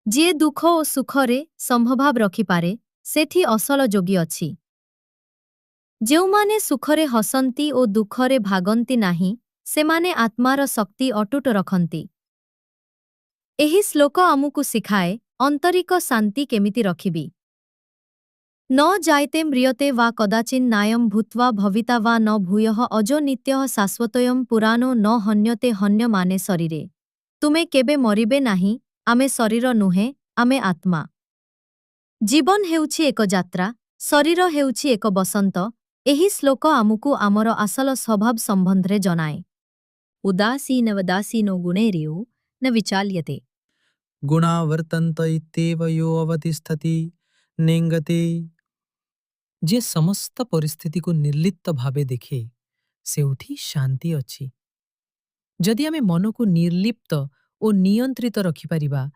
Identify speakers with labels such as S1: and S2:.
S1: ଯିଏ ଦୁଃଖ ଓ ସୁଖରେ ସମଭାବ ରଖିପାରେ, ସେଠି ଅସଲ ଯୋଗୀ ଅଛି। ଯେଉଁମାନେ ସୁଖରେ ହସନ୍ତି ଓ ଦୁଃଖରେ ଭାଗନ୍ତି ନାହିଁ, ସେମାନେ ଆତ୍ମାର ଶକ୍ତି ଅଟୁଟ ରଖନ୍ତି। ଏହି ଶ୍ଲୋକ ଆମକୁ ଶିଖାଏ ଆନ୍ତରିକ ଶାନ୍ତି କେମିତି ରଖିବି। ନ ଜାୟତେ ମ୍ରିୟତେ ବା କଦାଚିନ୍ ନାୟଂ ଭୂତ୍ୱା ଭବିତା ବା ନ ଭୂୟଃ ଅଜୋ ନିତ୍ୟଃ ଶାଶ୍ୱତୋୟଂ ପୁରାଣୋ ନ ହନ୍ୟତେ ହନ୍ୟମାନେ ଶରୀରେ। ତୁମେ କେବେ ମରିବେ ନାହିଁ। ଆମେ ଶରୀର ନୁହେଁ, ଆମେ ଆତ୍ମା। ଜୀବନ ହେଉଛି ଏକ ଯାତ୍ରା, ଶରୀର ହେଉଛି ଏକ ବସନ୍ତ। ଏହି ଶ୍ଲୋକ ଆମକୁ ଆମର ଆସଲ ସ୍ୱଭାବ ସମ୍ବନ୍ଧରେ ଜଣାଏ। ଉଦାସୀନବଦାସୀନୋ ଗୁଣୈର୍ୟୋ ନ ବିଚାଲ୍ୟତେ।
S2: ଗୁଣା ବର୍ତ୍ତନ୍ତ ଇତ୍ୟେବ ୟୋ ଅବତିଷ୍ଠତି ନେଙ୍ଗତେ।
S3: ଯିଏ ସମସ୍ତ ପରିସ୍ଥିତିକୁ ନିର୍ଲିପ୍ତ ଭାବେ ଦେଖେ, ସେଇଠି ଶାନ୍ତି ଅଛି। ଯଦି ଆମେ ମନକୁ ନିର୍ଲିପ୍ତ ଓ ନିୟନ୍ତ୍ରିତ ରଖିପାରିବା,